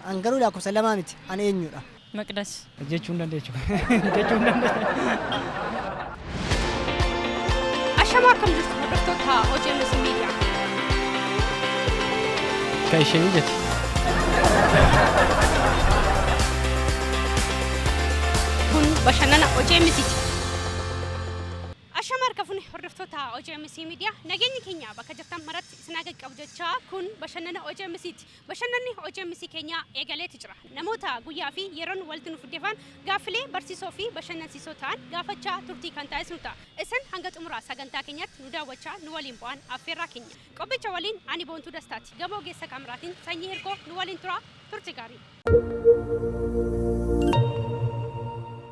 An garuu lakkoofsa lamaa miti. An eenyudha? Maqdas. Jechuu hin dandeechu. Jechuu hin dandeechu. Ashamaa akkam jirtu hordoftoota OGMS Media. Kan ishee jechi. Kun bashannana OGMS ti. Ashama harka fuune hordoftoota OGMC Media nageenyi keenya bakka jirtan maratti isin haa qaqqabu jechaa kun bashannana OGMC ti. Bashannanni OGMC keenya eegaleeti jira. Namoota guyyaa fi yeroon walitti nu fiddefan gaaffilee barsiisoo fi bashannansiisoo ta'an gaafachaa turtii kan taasisnu ta'a. Isin hanga xumura sagantaa keenyatti nu daawwachaa nu waliin bu'aan affeerraa keenya. Qophicha waliin ani Boontuu Dastaati. Gama ogeessa kaameraatiin Sanyii Hirkoo nu waliin turaa turti gaarii.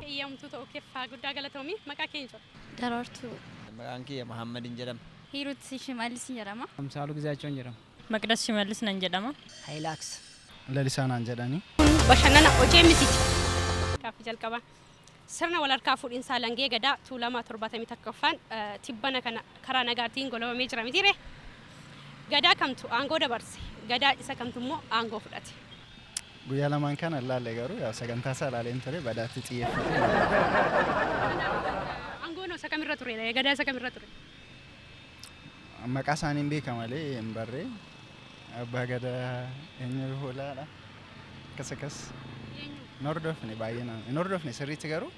Eeyyamtuu ta'uu keef guddaa galatoomi. Maqaa kee eenyu? Daraartuu. Maqaan kiyya Mahaammadin jedhama. Hiirut Shimallis jedhama. Amsaaluu Gizaachoon jedhama. Maqdas Shimallis nan jedhama. Haayilaaks. Lalisaa naan jedhani. Kun bashannana OGMC ti. Gaaffii jalqabaa. Sirna walharkaa fuudhinsaa Langee Gadaa Tuulamaa 71ffaan tibbana kana karaa nagaatiin golabamee jira mitiiree? Gadaa kamtu aangoo dabarse? Gadaa isa kamtu immoo aangoo fudhate? Guyyaa lamaan kana hin laalle garuu yaa sagantaa isaa ilaaleen ture badaatti xiyyeeffate. Aangoon isa kamirra ture? Gadaa isa kamirra ture? Maqaa isaanii hin beeka malee hin barree. Abbaa Gadaa eenyu hoolaadha. Akkas akkas. Hin hordofne baay'inaan. Hin hordofne sirriitti garuu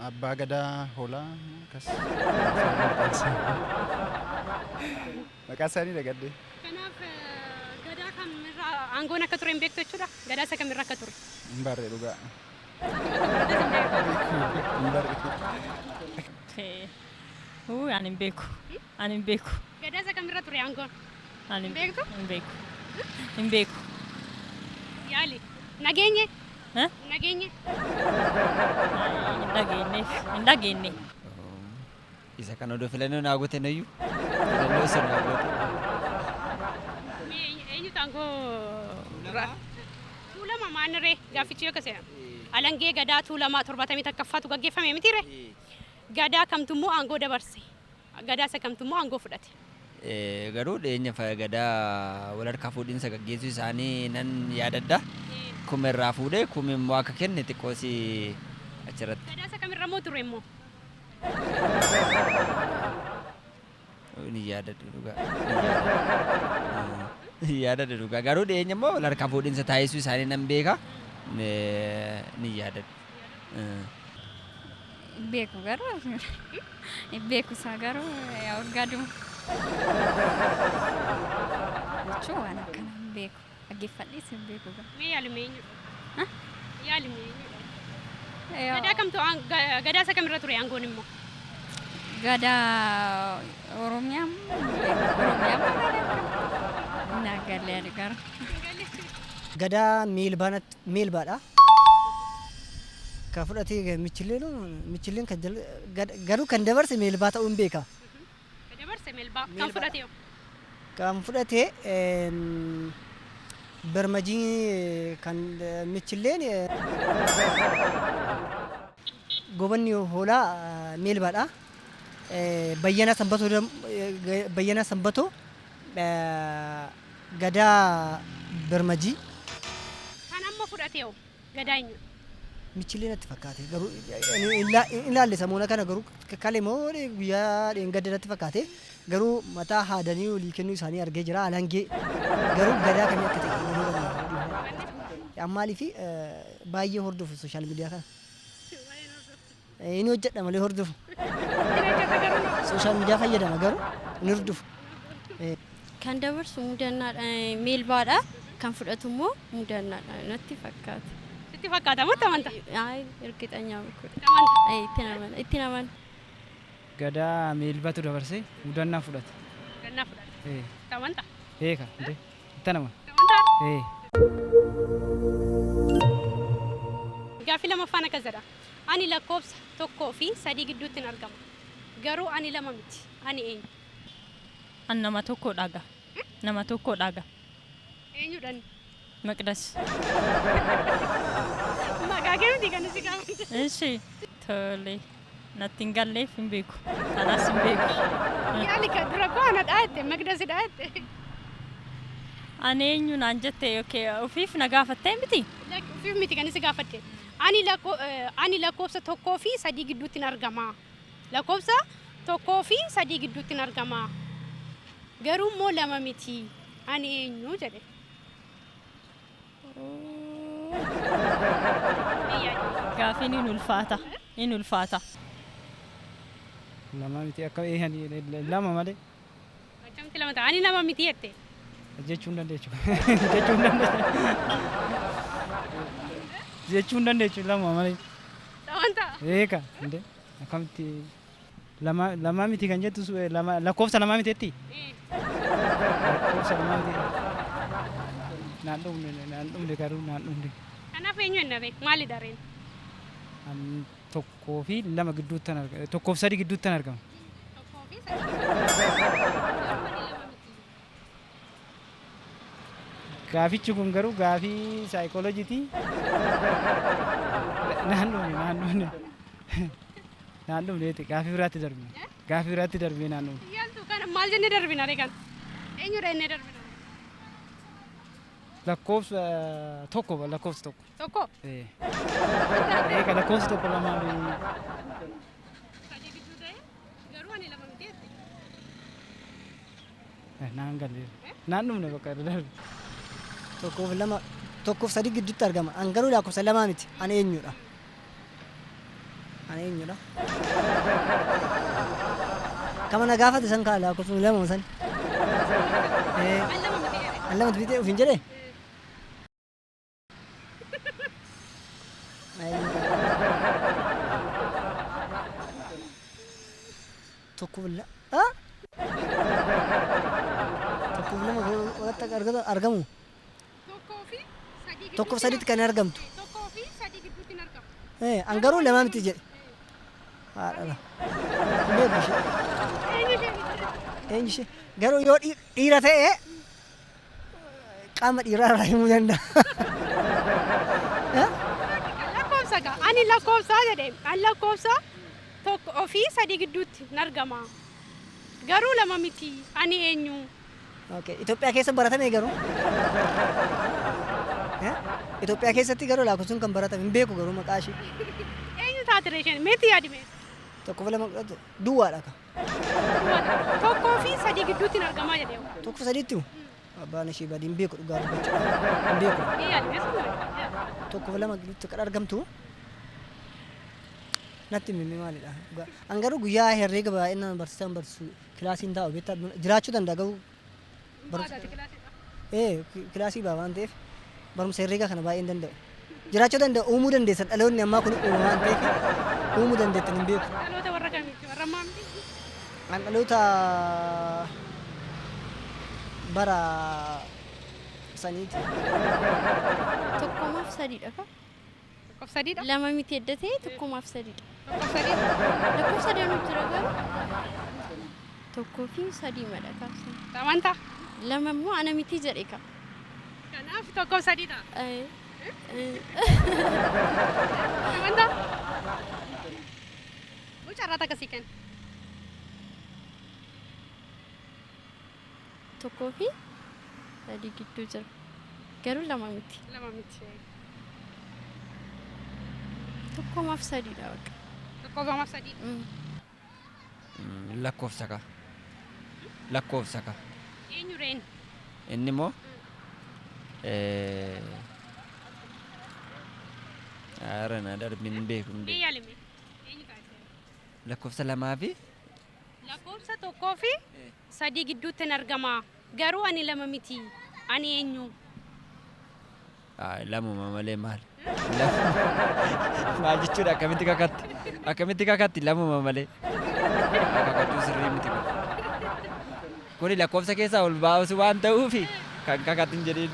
Abbaa Gadaa hoolaa akkas. Maqaa isaanii dagadde. Kanaaf Gadaa kamirra aangoon akka ture hin beektu jechuudha? Gadaa isa kamirra akka ture? Hin barre dhugaa. Hin barre. Uu ani hin beeku. Ani hin beeku. Gadaa isa kamirra ture aangoon? Ani Hin beektu? Hin beeku. Hin beeku. Yaali. Nageenye? Eh? Nageenye? Hin dhageenyeef. Hin dhageenye. Isa kan odoo filannoo naa goote nayyuu. Filannoo isa naa goote. Mee eenyutu aangoo Tuulama maaniree gaaffichi yoo akkasii Alangee Gadaa Tuulamaa 71ffaatu gaggeeffame mitiiree? Gadaa kamtu immoo aangoo dabarse? Gadaa isa kamtu immoo aangoo fudhate? Garuu dhiyeenya Gadaa wal harkaa fuudhinsa gaggeessuu isaanii nan yaadadha. Kuma irraa fuudhee kumi immoo akka kenne xiqqoosi achirratti. Gadaa isa kamirra immoo ture immoo? Hin yaadadhu dhugaa. Hin yaadadhu dhugaa. Garuu dhiyeenya immoo wal harkaa fuudhinsa taasisuu isaanii nan beeka. Ni yaadadhu. Hin beeku garuu hin beeku isaa garuu yaa waggaadhuma. Jechuun waan akkana hin beeku. Dhaggeeffadhees hin beeku garuu. Mee yaali mee eenyudha? Yaali mee eenyudha? Gadaa kamtu gadaa isa kamirra ture aangoon immoo? Gadaa Oromiyaa Oromiyaa moo gadaa kam? Naa galee ani garuu. Gadaa meelbaadha. Ka fudhate michillee michilleen kan garuu kan dabarse meelbaa ta'uu hin beeka. Ka dabarse meelbaa. Kan fudhate hoo? Kan fudhate Birmajii kan michilleen gobanni hoolaa meelbaadha. Bayyanaa Sanbatoo Bayyanaa Sanbatoo Gadaa Birmajii. Kan amma fudhate hoo Gadaa eenyudha? Michillee natti fakkaate garuu hin ilaalle samoona kana garuu kale moo guyyaa dheengadda natti fakkaate garuu mataa haadanii olii kennuu isaanii argee jira alangee garuu gadaa kamii akka ta'e hin hubanne. Maaliif baay'ee hordofu sooshaal miidiyaa kana. Inni hojjedha malee hordofu. Sooshaal miidiyaa fayyadama garuu hin hordofu. Kan dabarsu mudannaadha meelbaadha. Kan fudhatu immoo mudannaadha natti fakkaata. Sitti fakkaata moo itti amanta? Ayi ergixanyaa miti. Itti amanta? Ayi itti amana itti amana. Gadaa meelbatu dabarse mudannaa fudhate. Mudannaa fudhate. Ee. Itti amanta? Ee ka indee itti amana. Itti amantaa? Ee. Gaaffii lamaffaan akkas jedha. Ani lakkoofsa 1 fi 3 gidduuttin argama. Garuu ani lama miti. Ani eenyu? An nama tokkodha ga. Nama tokkodha ga. Eenyudha inni? Maqdas. Maqaa kee miti kan si gaafate. Ishi tole natti hin galleef hin beeku. Anaas hin beeku. Yaali ka dura koo ana dhaa'ette maqdasidha jette. Ani eenyu naan jette yookiin ofiif na gaafattee miti? Ofiif miti kan si gaafadhe. Ani lakkoofsa 1 fi 3 gidduutti argama. Lakkoofsa 1 fi 3 gidduutti argama. Garuu immoo lama miti. Ani eenyu jedhe. Gaafiin hin ulfaata. Hin ulfaata. Lama miti akka eehanii lama malee. Akkamitti lama ta'a? Ani lama miti jette. Jechuu hin dandeechu. Jechuu hin dandeechu. Jechuu hin dandeechu lama malee. Lamaan ta'a. Eeka inde akkamitti lama lama miti kan jettu lama lakkoofsa lama miti jetti? Lakkoofsa lama miti. Naan dhumne, naan dhumne, garuu naan dhumne. Kanaaf eenyu enna ree? Maali dareen? An 1 fi 2 gidduutti argama. 1 fi 3 gidduutti argama. 1 fi 3. Gaafichi kun garuu gaafii saayikooloojiiti. Naan dhumne, naan dhumne. Naan dhumneeti gaafii biraatti darbine. Gaafii biraatti darbee naan dhumne. Yaaltu kana maal jennee darbina ree kan? Eenyudha jennee darbina? Lakkoofsa 1, lakkoofsa 1. 1. Eega lakkoofsa 1 lamaa fi Sadii gidduu ta'e garuu ani lama miti jette. Naan galle. Naan dhumne, bakka irra darbe. 1 fi 2, 1 fi 3 gidduutti argama. An garuu lakkoofsa lamaa miti. Ani eenyudha? Ani eenyudha? Kama na gaafate san kaa lakkoofsa lama san. An lama miti jedhe. An lama miti ofiin jedhee? Tokkoof lama. 1 fi 2 walitti argamu. 1 fi 3 1 fi 3tti kan argamtu. 1 fi 3 gidduutti hin argamu. An garuu lama miti jedhe. Haadha. Beeku ishee. Eenyu ishee? Eenyu ishee? Garuu yoo dhiira ta'e qaama dhiiraa irraa himuu danda'a. Lakkoofsa gaa. Ani lakkoofsa jedhe. An lakkoofsa 1 fi 3 gidduutti hin argama. Garuu lama miti. Ani eenyu? Okay. Itoophiyaa keessa baratame garuu. Itoophiyaa keessatti garuu lakkoofsi kan baratame hin beeku garuu maqaa ishee. Eenyu taatire isheen? Meetti yaadime? 1 fi 2 duwwaadha ka. 1 fi 3 gidduutti hin argamaa jedhe. 1 fi 3tti abbaan ishee badii hin beeku, dhugaa dubbachuu hin beeku. Mee yaadime sun? 1 fi 2 gidduutti kan argamtu natti himi maalidha? Dhugaa. An garuu guyyaa herreega baay'inaan barsiisaan barsiisu kilaasiin taa'u beektaa jiraachuu danda'a garuu kilaasii baa waan ta'eef barumsa herreega kana baay'ee hin danda'u. Jiraachuu danda'a, uumuu dandeessan, dhaloonni ammaa kun uuma waan ta'eef uumuu dandeettan hin beeku. Dhaloota warra kamiiti? Warra ammaa miti? An dhaloota bara saniiti. Tokkumaaf sadiidha ka? 1 fi 3dha? Lama miti edda ta'e tokkumaaf sadiidha. 1 fi 3dha. Lakkoofsa danuu jira garuu 1 fi 3 madha kaasa. Lamaan ta'a. Lama immoo ana miti jedhe ka. Kanaaf 1 fi 3 ta'a. Lamaan ta'a. Carraa akkasii kenna. 1 fi 3 gidduu jira. Garuu lama miti. Lama miti. Tokkumaaf sadiidha bakka. 1 fi 3. Lakkoofsa ka. Lakkoofsa ka. Eenyu reen? Inni immoo Aara na darbi, hin beeku, hin Mee beeku. yaalime. Eenyu taate? Lakkoofsa lamaa fi Lakkoofsa 1 fi 3 gidduutti hin argama. Garuu ani lama miti. Ani eenyu? Lamuma malee maal? Maal jechuudha? Akkamitti kakatti? Akkamitti kakatti lamuma malee? Kakachuu sirrii miti kun. Kuni lakkoofsa keessaa ol baasu waan ta'uufi kan kakatti hin jedhin.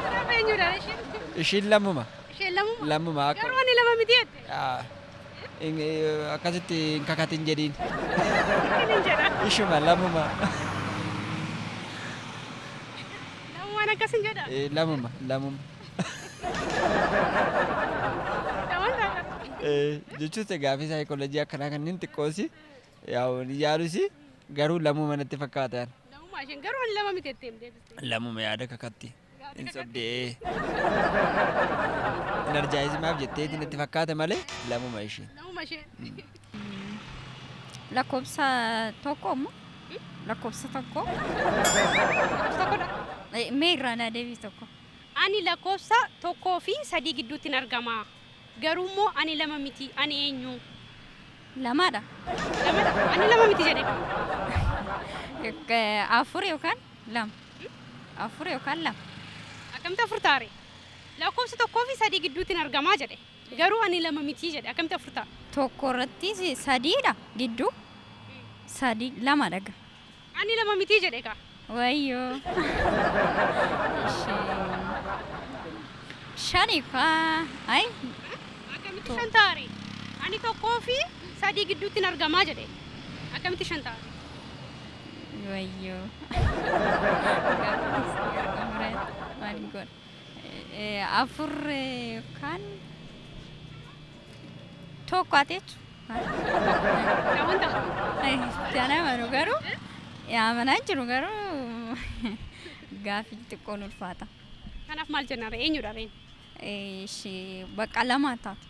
Kanaaf eenyudha isheen? Ishiin lamuma. Isheen lamuma? Lamuma akka. Garuu ani lama miti jette. Akkasitti hin kakatin jedhiin. Hin jedha. Ishuma lamuma. Lamumaan akkas hin jedha. Lamuma, lamuma. Lamaan taata. Jechuun gaafii saayikooloojii akkanaa kanneen xiqqoosi yaa'u ni yaalusi garuu lamuma natti fakkaatan. Lamuma Lamuma isheen garuu ani lama miti jettee deebiste. Lamuma yaada kakatti. Hin sobdee. Inarjaayizimaaf jetteeti natti fakkaate malee lamuma isheen. Lamuma isheen. Lakkoofsa tokko immoo lakkoofsa tokko. Lakkoofsa tokkodha. Mee irraa naa deebii tokko. Ani lakkoofsa tokkoo fi sadii gidduutti argama. Garuu immoo ani lama miti ani eenyu? Lamaadha. Lamadha. Ani lama miti jedhe. Afur yookaan lama. Afur yookaan lama. Akkamitti afur taare? Lakkoofsa tokkoo fi sadii gidduutti argamaa jedhe. Garuu ani lama miti jedhe. Akkamitti afur ta'a? Tokko irratti sadiidha gidduu. Sadii lamadha. Ani lama miti jedhe kaa. Wayyoo. Shani kaa. Ay. Akkamitti shan taare? Ani tokkoo fi sadii gidduutti argamaa jedhe. Akkamitti shan taare? Wayyoo. Maal godha? Afur yookaan tokko ati jechuudha. Amantaa. Itti amanu garuu amanaa jiru garuu gaaffii xiqqoon ulfaata. Kanaaf maal jenna ree? Eenyudha reen? Ishee bakka lama taatu.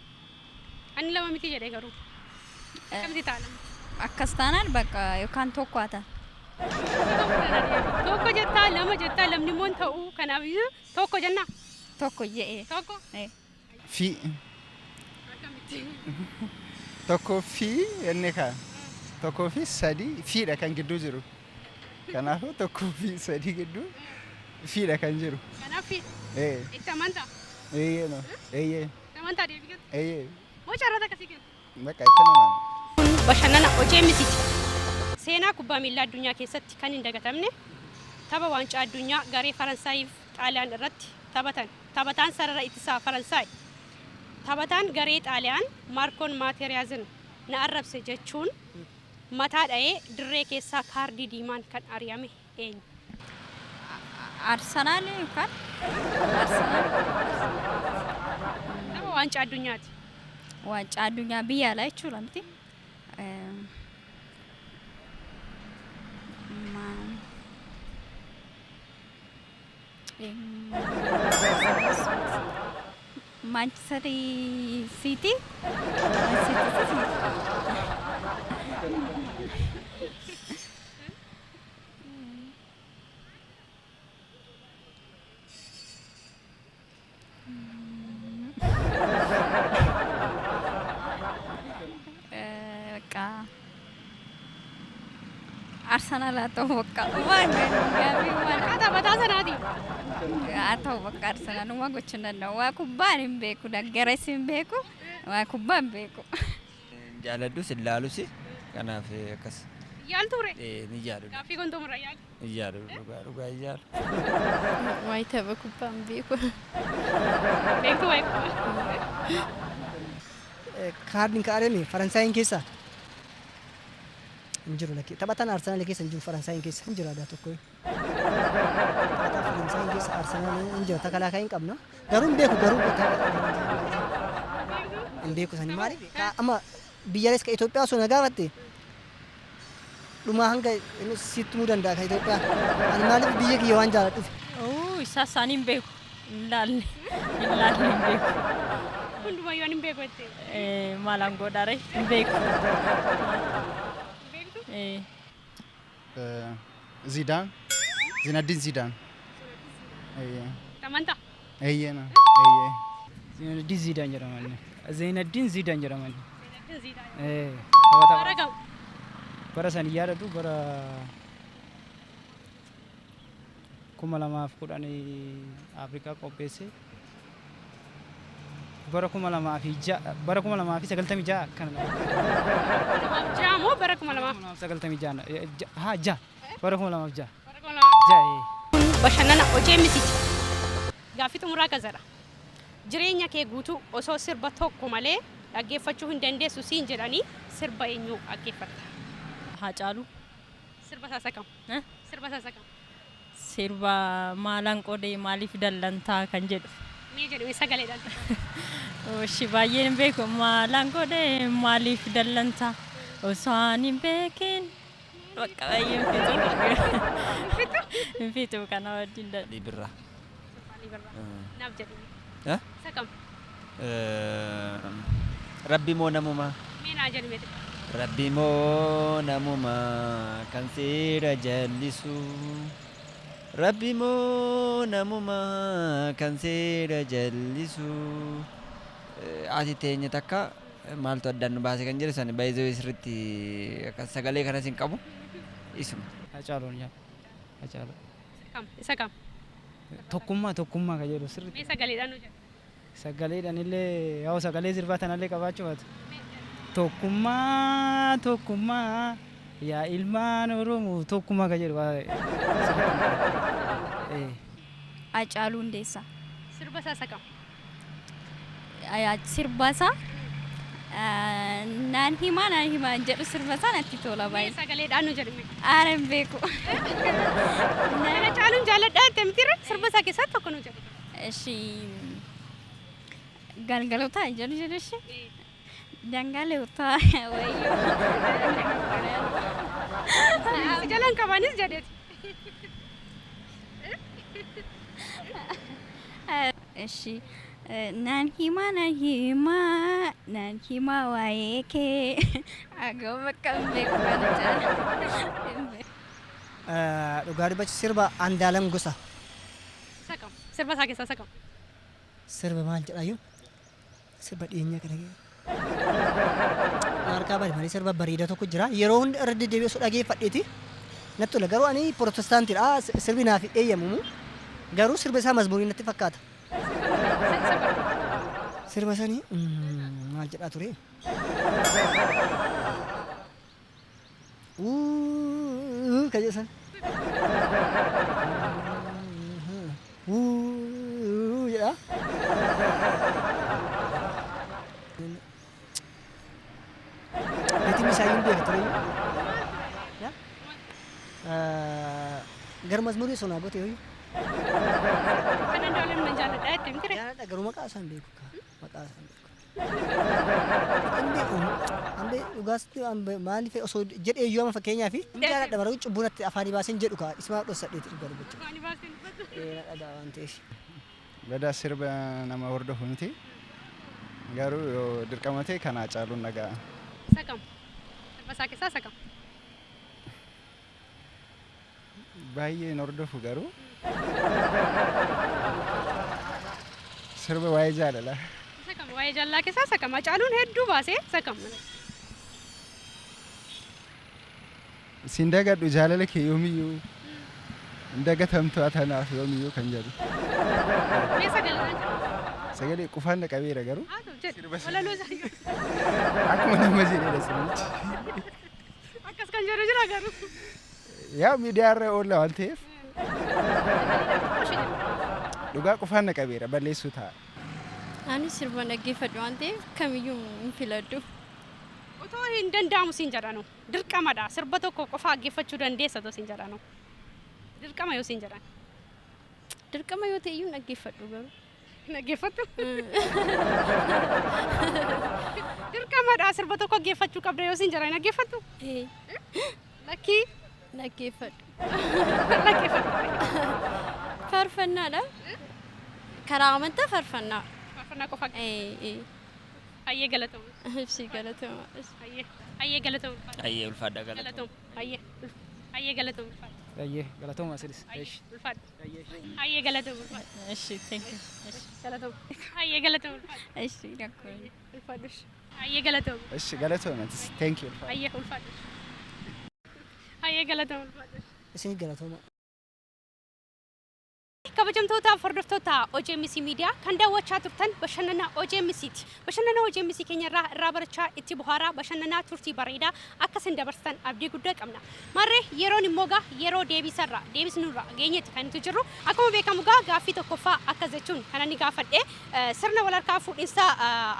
Ani lama miti jedhe garuu. Akkamitti ta'a lama? Akkas taanaan bakka yookaan tokko haa taatu. Tokko jettaa lama jettaa lamni immoo hin ta'u kanaaf iyyuu tokko jenna. Tokko jedhee. Tokko. Fi. Tokkoo fi inni kaa. Tokkoo fi sadii fiidha kan gidduu jiru. Kanaafuu tokkoo fi sadii gidduu fiidha kan jiru. Kanaaf Ee. itti amantaa. Eeyyee no. Eeyyee. Itti amantaa deebii kennu. Eeyyee. Moo carraa akkasii kennu? Bakka itti nama. Kun bashannana hojii misiiti. Seenaa kubbaa miilaa addunyaa keessatti kan hin dagatamne tapha waancaa addunyaa garee Faransaayif Xaaliyaan irratti taphatan. Taphataan sarara ittisaa Faransaay. Taphataan garee Xaaliyaan Maarkoon Maateriyaazin na arrabse jechuun mataa dha'ee dirree keessaa kaardii diimaan kan ari'ame eenyu? Arsenaal yookaan Arsenaal Tapha waancaa addunyaati. Waancaa addunyaa biyya alaa jechuudha miti. Manchester City. Manchester City. በቃ አርሰናል haa ta'u bakka waan gaaffii waan Maqaa taphataa sanaati. Haa ta'u bakka Arsenaal waan gochuu hin danda'u. Waa kubbaan hin beeku, daggarees hin beeku, waa kubbaa hin beeku. Jaaladhus hin laalus kanaaf akkas. Yaaltu ture. Ni jaalu. Gaaffii gontoomurra yaalu. Ni jaalu dhugaa dhugaa hin jaalu. Waa'ee tapha kubbaa hin beeku. Beektu waa'ee kubbaa. Kaardiin kaa'ame Faransaayiin keessa hin jiru lakkee taphataan Arsenaal keessa hin jiru Faransaayiin keessa hin jira aadaa tokko. Taphataan Faransaayiin keessa Arsenaal hin jira takalaakaa hin qabna garuu hin beeku garuu hin beeku sani maaliif amma biyyaalessa ka Itoophiyaa osoo na gaafatte dhumaa hanga inni sitti himuu danda'a ka Itoophiyaa ani maaliif biyya kiyya waan jaaladhuuf. Isaa isaanii hin beeku. Hin laalle. Hin laalle hin beeku. Hundumayyuu ani hin beeku jettee. Maalaan godhaare hin beeku. Beektu? Zidaan. Zinaddiin Zidaan. Eeyyee. Amantaa. Eeyyee no. Eeyyee. Zeenaddiin Zidaan jedhama inni. Zeenaddiin Zidaan jedhama inni. Zidaan. Ee, taphataa Bara kam? Bara san hin yaadadhu bara 2010 Afrikaa qopheesse. Bara 2006 bara 2096 akkana nama. 2006 moo bara 2000? 2096 haa ja'a bara 2006. Bara 2000. Ja'a ee. Kun bashannana hojii misiiti. Gaaffii xumuraa akkas jedha. Jireenya kee guutuu osoo sirba tokko malee dhaggeeffachuu hin dandeessu siin jedhanii sirba eenyuu dhaggeeffatta? Haacaaluu. Sirba isaa kam? Sirba isaa kam? Sirba maalaan qodee maaliif dallantaa kan jedhu. Mee jedhame sagaleedhaan. Oshi baay'een hin beeku maalaan godhee maaliif dallantaa osoo ani hin beekin Bakka baay'ee hin fixu. Hin fixu kana wajjin dadhabe. Alii Birraa. Alii Birraa. Naaf jedhi. Eh? Isa kam? Rabbi moo namumaa? Mee naa jedhi mee. Rabbi moo namumaa kan seera jallisu. Rabbi moo namumaa kan seera jallisu. Ati teenya takka maaltu addaan nu baase kan jedhu sana baay'ee sirriitti akka sagalee kanas hin qabu. Isuma. Hacaaluun yaa. Hacaaluu. Kam? Isa kam? Tokkummaa tokkummaa kan jedhu sirriitti. Mee sagaleedhaan nu jedhi. Sagaleedhaan illee yaa'u sagalee sirbaa tanallee qabaachuu baatu. Tokkummaa tokkummaa yaa ilmaan Oromoo tokkummaa kan jedhu sirriitti. Hacaaluu Hundeessaa. Sirba isaa isa kam? Sirba isaa naan himaa naan himaa hin jedhu sirba isaa natti tola Mee baay'ee. sagaleedhaan nu jedhi mee. Aara hin beeku. Kan Hacaaluun jaalladhaa jettee mitiirra sirba isaa keessaa tokko nu jedhi. Ishi galgaloota hin jedhu jedhu ishi. Dangaleota wayyoo. Si jalaan qabaanis jedheeti. Ishi naan himaa naan himaa naan himaa waa'ee kee agoo bakka hin beeku kana caala. Hin beeku. Dhugaa dubbachu sirba Andaalam Gosa. Isa kam? Sirba isaa keessaa isa kam? Sirba maal jedhaayyuu? Sirba dhiyeenya kana harkaa bade malee sirba bareedaa tokko jira. Yeroo hunda irra deddeebi'ee osoo dhageeffadheeti natti tola. Garuu ani Protestaantiidha. Sirbi naaf hin eeyyamamu. Garuu sirba isaa mazmuurii natti fakkaata. Sirba sanii maal jedhaa ture? Uuu kan jedhu san. Uuu jedha. Gatiin isaa hin beeka ture. Gara mazmuurii osoo naa goote yooyu. Kan Andu'aalem nan jaalladha jettee mitiirra. Jaaladha garuu maqaa isaa hin beeku. Maqaa isaa hin beeku. Ambe dhugaasti maaliif osoo jedhee iyyuu amma fakkeenyaaf hin jaaladha baruu cubbuu natti afaanii baaseen jedhu kaa isuma dhossadheeti dhugaa dubbachuu. Afaanii baaseen dubbatu. Ee na dhagaa waan ta'eef. Badaa sirba nama hordofu miti. Garuu yoo dirqama ta'e kan Hacaaluun dhaga'a. Isa kam? Sirba isaa keessaa isa kam? Baay'ee hin hordofu garuu. Sirba waa'ee jaalalaa. Isa kam? Waa'ee jaalalaa keessaa isa kam? Hacaaluun hedduu baasee isa kam? Siin dagadhu jaalala kee yoomiyyuu hin dagatamtu atanaaf yoomiyyuu kan jedhu. Mee sagalee jedhu. Sagalee qufaan na qabeera garuu Haa ta'u jedhu. Walaloo isaa akkuma nama jedhedha sirbichi. akkas kan jedhu jira garuu. Yaa miidiyaa irra oolla waan ta'eef dhugaa qufaan na qabeera balleessuu ta'a. Ani sirba dhaggeeffadhu waan ta'eef kamiyyuu hin filadhu. Otoo hin danda'amu siin jedhanu dirqamadha sirba tokko qofa dhaggeeffachuu dandeessa otoo siin jedhanu dirqama yoo siin jedhan. Dirqama yoo ta'e iyyuu hin dhaggeeffadhu garuu. Hin dhaggeeffattu? Dirqamadha sirba tokko dhaggeeffachuu qabda yoo siin jedhan hin dhaggeeffattu? Ee Lakkii dhaggeeffadhu. Dhaggeeffadhu. Faarfannaadha. Karaa amantaa faarfannaa. Faarfannaa qofa. Ee ee. Hayyee galatooma. Ibsi galatooma. Hayyee hayyee galatooma. Ayyee ulfaadha galatooma. Galatooma. Hayyee hayyee galatooma. Ayyee galatooma asiris. Hayyee ulfaadha. Hayyee galatooma ulfaadha. Eshi, thank you. Eshi. Galatooma. Hayyee galatooma ulfaadha. Ishi rakkoo. Ulfaadhu. Hayyee galatooma. Ishi galatooma thank you. Hayyee ulfaadhu. Hayyee galatooma ulfaadhu. Isin galatooma. Kabajamtoota hordoftoota OJMC Miidiyaa kan daawwachaa turtan bashannana OJMCti. Bashannana OJMC keenya irraa irraa barachaa itti bohaaraa bashannanaa turtii bareedaa akka isin dabarsitan abdii guddaa qabna. Marree yeroon immoo gaa yeroo deebisarra deebisnurra geenyetti kan nuti jirru akkuma beekamu gaa gaaffii tokkoffaa akkas jechuun kan inni gaafadhe sirna walharkaa fuudhinsa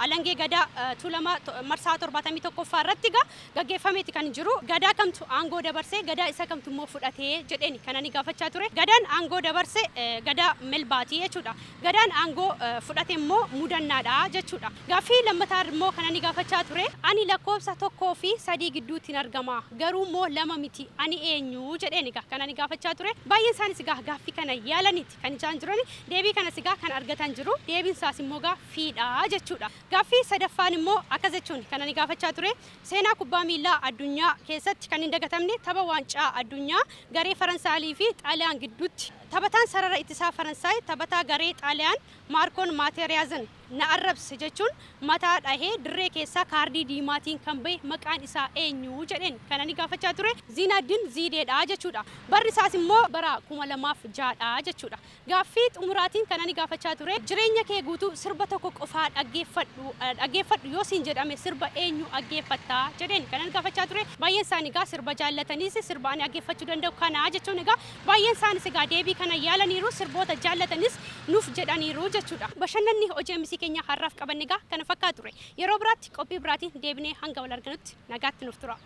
alangee gadaa Tuulamaa marsaa 71ffaa irratti gaa gaggeeffameeti kan jiru. Gadaa kamtu aangoo dabarse gadaa isa kamtu immoo fudhatee jedheeni kan inni gaafachaa ture. Gadaan aangoo dabarse Gadaa Melbaati jechuudha. Gadaan aangoo fudhate immoo mudannaadha jechuudha. Gaaffii lammataa immoo kan ani gaafachaa ture, ani lakkoofsa 1 fi 3 gidduutti argama, garuu immoo 2 miti, ani eenyu jedheen egaa kan ani gaafachaa ture. Baay'een isaanis egaa gaaffii kana yaalaniiti kan isaan jiran, deebii kanas egaa kan argatan jiru, deebiin isaas immoo egaa fiidha jechuudha. Gaaffii sadaffaan immoo akkas jechuun kan ani gaafachaa ture, seenaa kubbaa miillaa addunyaa keessatti kan hin dagatamne tapha waancaa addunyaa garee Faransaayii fi Xaaliyaan gidduutti taphataan sarara ittisaa Faransaay taphataa garee Xaaliyaan Maarkoon Maateeriyaazin na arrabse jechuun mataa dhahee dirree keessaa kaardii diimaatiin kan bahe maqaan isaa eenyu jedheen kan ani gaafachaa ture, Ziinaaddiin Ziideedha jechuudha. Barri isaas immoo bara 2006dha jechuudha. Gaaffii xumuraatiin kan ani gaafachaa ture, jireenya kee guutuu sirba tokko qofaa dhaggeeffadhu yoo siin jedhame sirba eenyu dhaggeeffattaa jedheen kan ani gaafachaa ture. Baay'een isaanii egaa sirba jaallataniis sirba ani dhaggeeffachuu danda'u kana jechuun egaa baay'een isaanis egaa deebii kana yaalaniiru, sirboota jaallatanis nuuf jedhaniiru jechuudha. Bashannanni OGMC keenya har'aaf qabanne egaa kana fakkaatu ture. Yeroo biraatti qophii biraatiin deebinee hanga wal arganutti nagaatti nuuf tura.